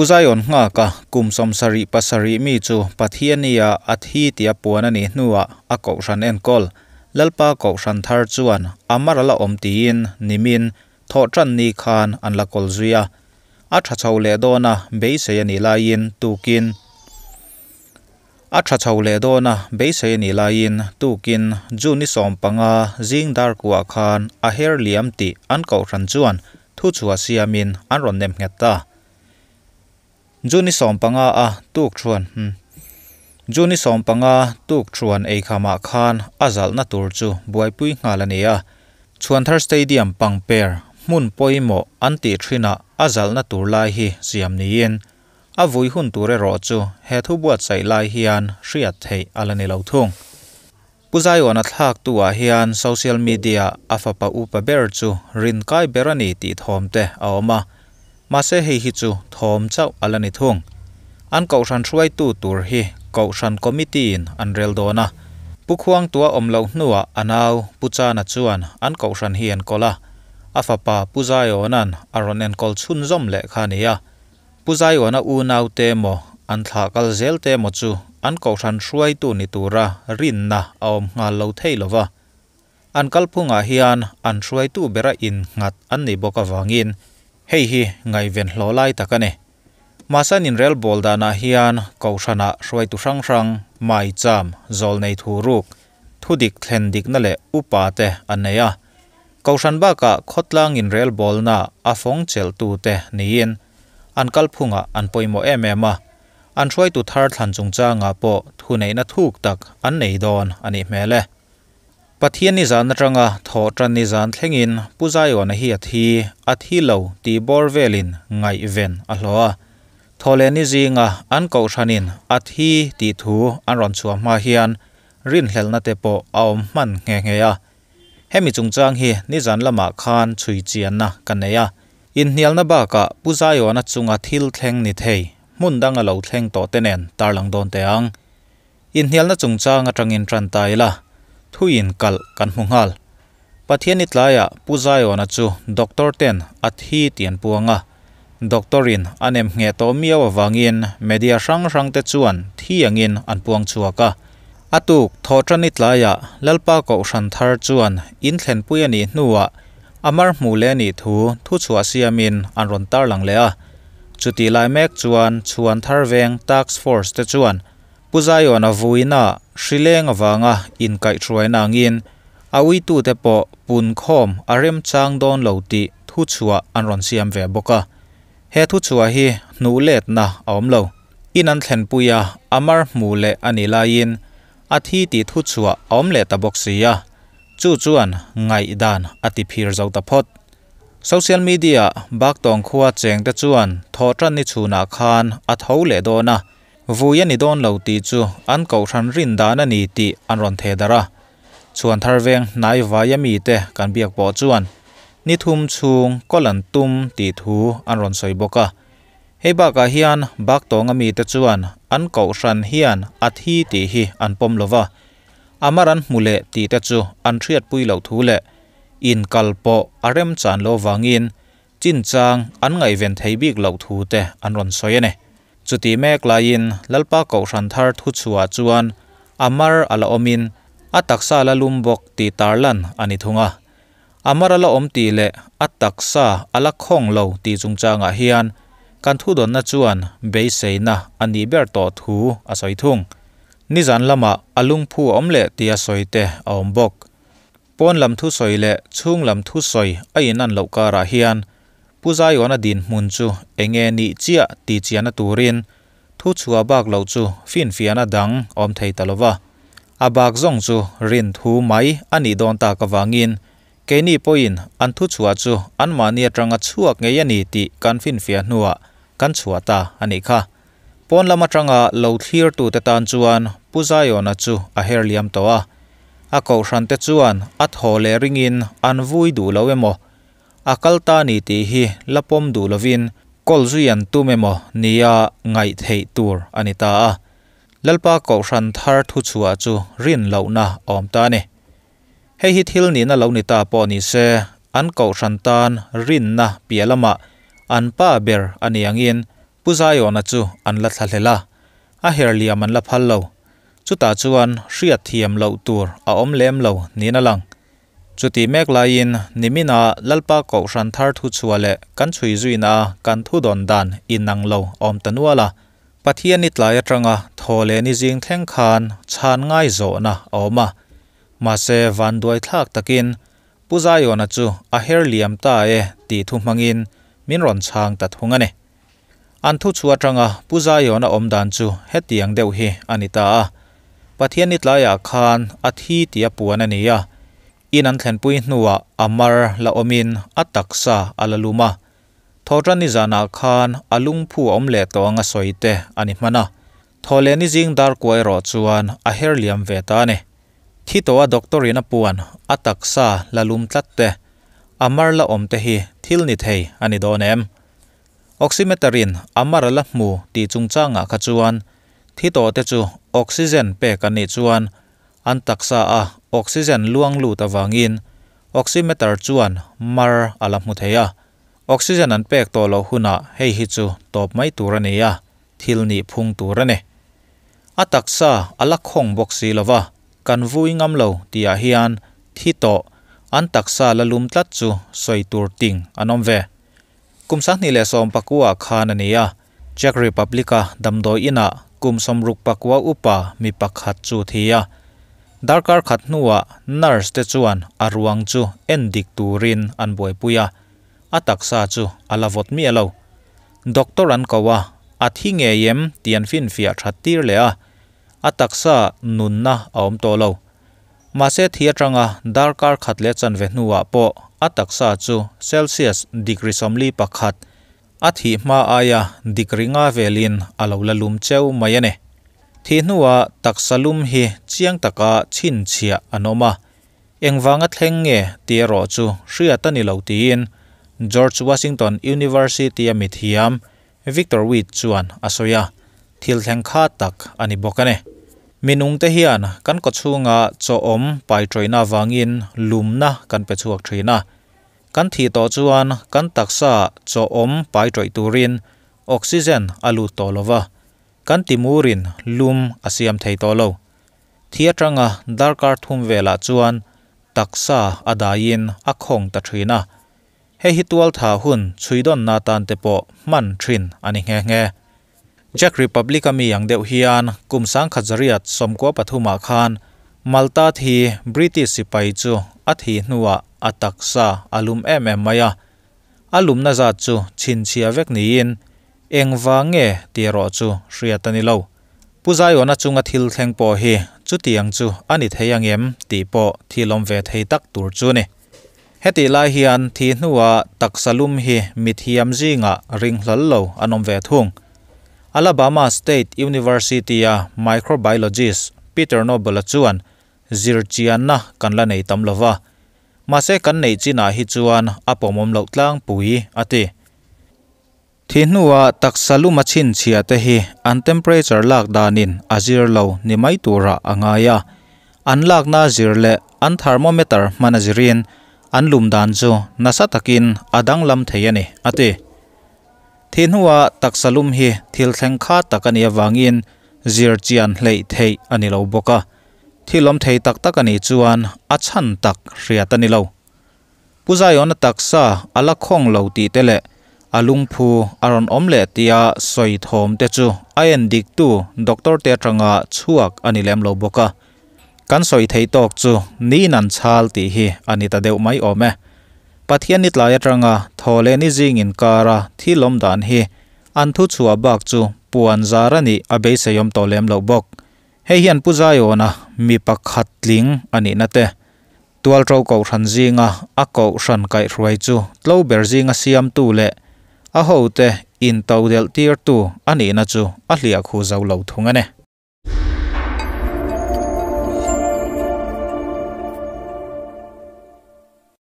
Pu Zion Nghaka kum 77 mi chu Pathiania a thi tia puan a nih hnuah a kohhran enkawl Lalpa kohhran thar chuan a mar ala awm tiin nimin thawhtan ni khan an la kawl zui a. A tha chho leh dawn a beisei a nih laiin tukin a tha chho leh dawn a beisei a nih laiin tukin June ni 15 zing dar kuah khan a her liam tih an kohhran chuan thu chhuah siamin an rawn nem nghet ta. June 15 a tuk thuan June 15 tuk thuan ei khama khan a zalna tur chu buaipui nghal ani a. Chhuanthar Stadium pangper hmun pawimawh an tih thina a zalna tur lai hi siam niin a vui hun tur erawh chu he thu buatsaih lai hian hriat theih ala ni lo thung. Pu Zion a thlak tu ah hian social media a fapa upa ber chu rin kai ber ani tih thawm te a awm a. Mahse hei hi chu thawm chauh ala ni thung. An kohhran hruaitu tur hi kohhran committee in an rel dawn a. Pu Khuang tua awm loh hnuah a nau Pu Chana chuan an kohhran hi enkawl a. A fapa Pu Zionan a rawn enkawl chhunzawm leh kha ani a. Pu Ziona u nau te emaw an thlah kal zel te emaw chu an kohhran hruaitu ni tura rinna a awm nghal lo thei lova. An kalphungah hian an hruaitu bera in nghat an nei bawk awangin hei hi ngaiven hlawh lai tak ani. Mahse in rel ball danah hian kohhrana hruaitu hrang hrang mai cham zawl nei thu ruk thudik thlen dikna leh upa te an nei a. Kohhran bakah khawtlang in rel ball na a fawng chel tu te niin an kalphunga an pawimawh em em a. An hruaitu thar thlan chungchanga pawh thu neihna thuk tak an nei dawn ani hmel e. Pathian ni zan atanga thaw tan ni zan thlengin Pu Zion a hi a thi lo ti bawr velin ngaih ven a hlawh a. Thawle ni zinga an kohhranin a thi tih thu an rawn chhuah hma hian rin hlelna te pawh a awm hman nghe nghe a. Hemi chungchang hi ni zan lamah khan chhui chianna kan nei a. Inhnialna bakah Pu Zion a chunga thil thleng ni thei hmun danga lo thleng tawh te nen tarlang dawn te ang. Inhnialna chungchang atangin tan ta ila thuin kal kan hmu nghal. Pathian ni tlaiah Pu Zion a chu doctor ten a thi tian puanga. Doctorin an em nge to miau awangin media hrang hrang te chuan thi angin an puang chhuak a. Atuk thawhtan ni tlaiah Lalpa kohhran thar chuan in thlenpui ani hnuah amar hmu le ni thu thu chhuah siamin an rawn tarlang leh a. Chuti lai mek chuan Chhuanthar veng task force te chuan Pu Zion a vuina hrileng awanga in kaihhruaina angin a uitu te pawh pun khawm a rem chang dawn lo tih thu chhuah an rawn siam ve bawk a. He thu chhuah hi hnu letna a awm lo. In an thlenpui a amar hmu leh ani laiin a thi tih thu chhuah a awm leh ta bawk si a. Chu chuan ngaih dan a ti phir zo ta phawt. Social media baktawng khua cheng te chuan thawhtan ni chhunah khan a tho leh dawn a. Vui ani dawn lo tih chu an kohhran rin dan ani tih an rawn the dar a. Chhuanthar veng hnai vai ami te kan biak pawh chuan ni thum chhung kawlan tum tih thu an rawn sawi bawk a. Hei bakah hian baktawng ami te chuan an kohhran hian a thi tih hi an pawm lova. Amar an hmu leh tih te chu an hriatpui loh thu leh in kal pawh a rem chan lo wangin chinchang an ngaihven thei bik loh thu te an rawn sawi ani. Chuti mek laiin Lalpa kohhran thar thu chhuah chuan amar ala awmin a taksa la lum bawk tih tarlan ani thung a. Amar ala awm tih leh a taksa ala khawng lo tih chungchangah hian kan thu dawnna chuan beiseina ani ber tawh thu a sawi thung. Nizan lama a lungphu a awm leh tih a sawi te a awm bawk. Pawn lam thu sawi leh chhung lam thu sawi a in an loh karah hian Pu Zion a din hmun chu enge ni chiah ti chiana turin thu chhuah bak lo chu fin fiana dang awm thei ta lova. A bak zawng chu rin thu mai ani dawn ta ka wangin keini pawhin an thu chhuah chu an mahni atanga chhuak ngei ani tih kan fin fia hnuah kan chhuah ta ani kha. Pawn lam atanga lo thlir tu te tan chuan Pu Zion a chu a her liam tawh a. A kohhran te chuan a thaw leh ringin an vui duh lo emaw a kal ta ni tih hi lapawm duh lovin kawl zui an tum emaw nia ngaih theih tur ani ta a. Lalpa kohhran thar thu chhuah chu rin lohna a awm ta ani. Hei hi thil nihna lo ni ta pawh ni se an kohhran tan rinna piah lamah an pa ber ani angin Pu Zion-a chu an la thlahlel a, a her liam an la phal lo. Chutah chuan hriat thiam loh tur a awm lem lo niin a lang. Chutih mek laiin nimina Lalpa Kohhran thar thu chhuah leh kan chhui zuina a kan thudawn dan inang lo a awm ta nual a. Pathian i tlai atanga thaw leh ni zing thleng khan chhan ngai zawhna a awm a. Mahse vanduai thlak takin Pu Zion-a chu a her liam ta e tih thu hmangin min rawn chhang ta thung a ni. An thu chhuah atanga Pu Zion-a awm dan chu hetiang deuh hi a ni ta a. Pathian ni tlaiah khan a thi tih a puan a ni a. In an thlenpui hnuah a mar la awmin a taksa a la lum a. Thawhtan ni zanah khan a lungphu a awm leh tawh anga sawi te a ni hman a. Thaw leh ni zing dar kua erawh chuan a her liam ve ta a ni. Thi tawha doctor in a puan, a taksa la lum tlat te, a mar la awm te hi thil ni thei a ni dawn em? Oximeter in a mar a la hmu tih chungchangah kha chuan thi tawh te chu oxygen pek an nih chuan an taksa a oxygen luang lut avangin oximeter chuan mar a la hmu thei a. Oxygen an pek tawh loh hunah hei hi chu tawp mai tur a ni a, thil nih phung tur a ni. A taksa a la khawng bawk si lo va, kan vui ngam lo tihah hian thi tawh an taksa la lum tlat chu sawi tur ting an awm ve. Kum 2019 ah khan a ni a, Czech Republic-a damdawi inah kum 69 upa mi pakhat chu thi a. Darkar khat hnuah nurse te chuan a ruang chu en dik turin an buaipui a, a taksa chu a la vawt miah lo. Doctor an ko a, a thi ngei em tih an finfiah that tir leh a, a taksa nunna a awm tawh lo. Mahse thi atanga darkar khat leh chanve hnuah pawh a taksa chu Celsius degree 41, a thih hma aia degree nga velin a lo la lum cheu mai a ni. Thih hnuah taksa lum hi chiang taka chhinchhiah an awm a, Engvanga thleng nge tih erawh chu hriat a ni lo tiin George Washington University-a mithiam Victor Witt chuan a sawi a, thil thleng kha tak a ni bawk a ni. Minungte hian kan kawchhunga chaw awm pai tawihna avangin lumna kan pe chhuak thin a. Kan thih tawh chuan kan taksa chaw awm pai tawih turin oxygen a lut tawh lo va, kan timurin lum a siam thei tawh lo. Thi atanga darkar thum velah chuan taksa a daiin a khawng ta thin a. Hei hi tualtha hun chhuidawnna tan te pawh hman thin a ni nghe nghe. Czech Republic-a mi ang deuh hian kum 1993 ah khan Malta thi British sipai chu a thih hnuah a taksa a lum em em mai a. A lumna zat chu chhinchhia vek niin engvang nge tih erawh chu hriat a ni lo. Pu Zion-a chunga thil thleng pawh hi chutiang chu a ni thei ang em tih pawh thil awm ve thei tak tur chu a ni. Hetih lai hian thih hnua taksa lum hi mithiam zingah ringhlal lo an awm ve thung. Alabama State University-a microbiologist Peter Noble-a chuan zirchianna kan la nei tam lo va, mahse kan neih chinah hi chuan a pawmawm loh tlangpui a ti. Thih hnua taksa lum a chhinchhiah te hi an temperature lak danin a zir lo ni mai turah a ngai a. An lakna a zir leh an thermometer hman a zirin an lum dan chu nasa takin a danglam thei a ni, a ti. Thih hnua taksa lum hi thil thleng kha tak a nih avangin zir chian hleih theih a ni lo bawk a. Thil awm thei tak tak a nih chuan a chhan tak hriat a ni lo. Pu Zion-a taksa a la khawng lo tih te leh a lungphu a rawn awm leh tia sawi thawm te chu a en diktu doctor te atanga chhuak a ni lem lo bawk a. Kan sawi thei tawk chu niin an chhal tih hi a ni ta deuh mai awm e. Pathian ni tlai atanga thaw leh ni zing inkara thil awm dan hi an thu chhuah bak chu puan zar a nih a beiseiawm tawh lem loh bawk. Hei hian Pu Zion-a mi pakhat tling a nihna te Tualṭo kohhran zinga a kohhran kaihhruai chu tlo ber zinga siamtu leh a hote intodelh tirtu a nihna chu a hliah khu zo lo thung a ni.